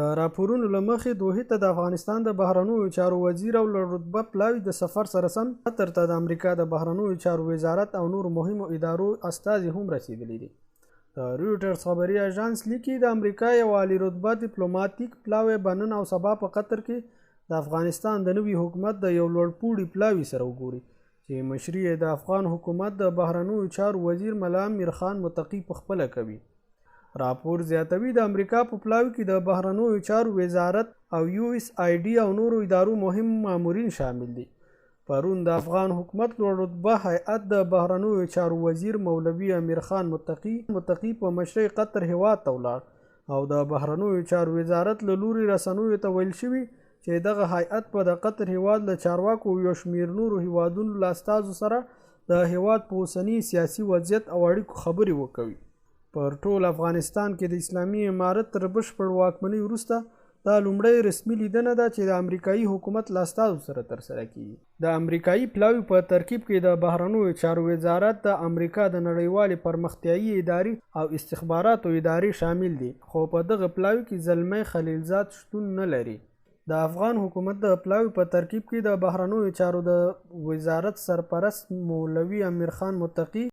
د راپورونو له مخې، دوحې ته د افغانستان د بهرنیو چارو وزیر او لوړ رتبه پلاوي د سفر سره سم، قطر ته د امریکا د بهرنیو چارو وزارت او نورو مهمو ادارو استازي هم رسېدلي دي. د رویټرز خبري اژانس لیکي، د امریکا یو عالي رتبه دیپلوماتیک پلاوی به نن او سبا په قطر کې د افغانستان د نوي حکومت د یو لوړ پوړي پلاوي سره وګوري، چې مشري یې د افغان حکومت د بهرنیو چارو وزیر ملا امیرخان متقي په خپله کوي. راپور زیاتوي، د امریکا په پلاوي کې د بهرنیو چارو وزارت او یو اس آی ډي او نورو ادارو مهم مامورین شامل دي. پرون د افغان حکومت لوړ رتبه هیئت د بهرنیو چارو وزیر مولوي امیرخان متقي په مشرۍ قطر هېواد ته ولاړ او د بهرنیو چارو وزارت له لوري رسنیو ته ویل شوي، چې دغه هیئت به د قطر هېواد له چارواکو او یو شمېر نورو هېوادونو له استازو سره د هېواد په اوسني سیاسي وضعیت او اړیکو خبرې وکوي. پر ټول افغانستان کې د اسلامي امارت تر بشپړ واکمنۍ وروسته دا لومړۍ رسمي لیدنه ده، چې د امریکایي حکومت له استازو سره ترسره کیږي. د امریکایي پلاوي په ترکیب کې د بهرنیو چارو وزارت، د امریکا د نړیوالې پرمختیایي ادارې او استخباراتو ادارې شامل دي، خو په دغه پلاوي کې زلمی خلیلزاد شتون نه لري. د افغان حکومت د پلاوي په ترکیب کې د بهرنیو چارو د وزارت سرپرست مولوي امیرخان متقي،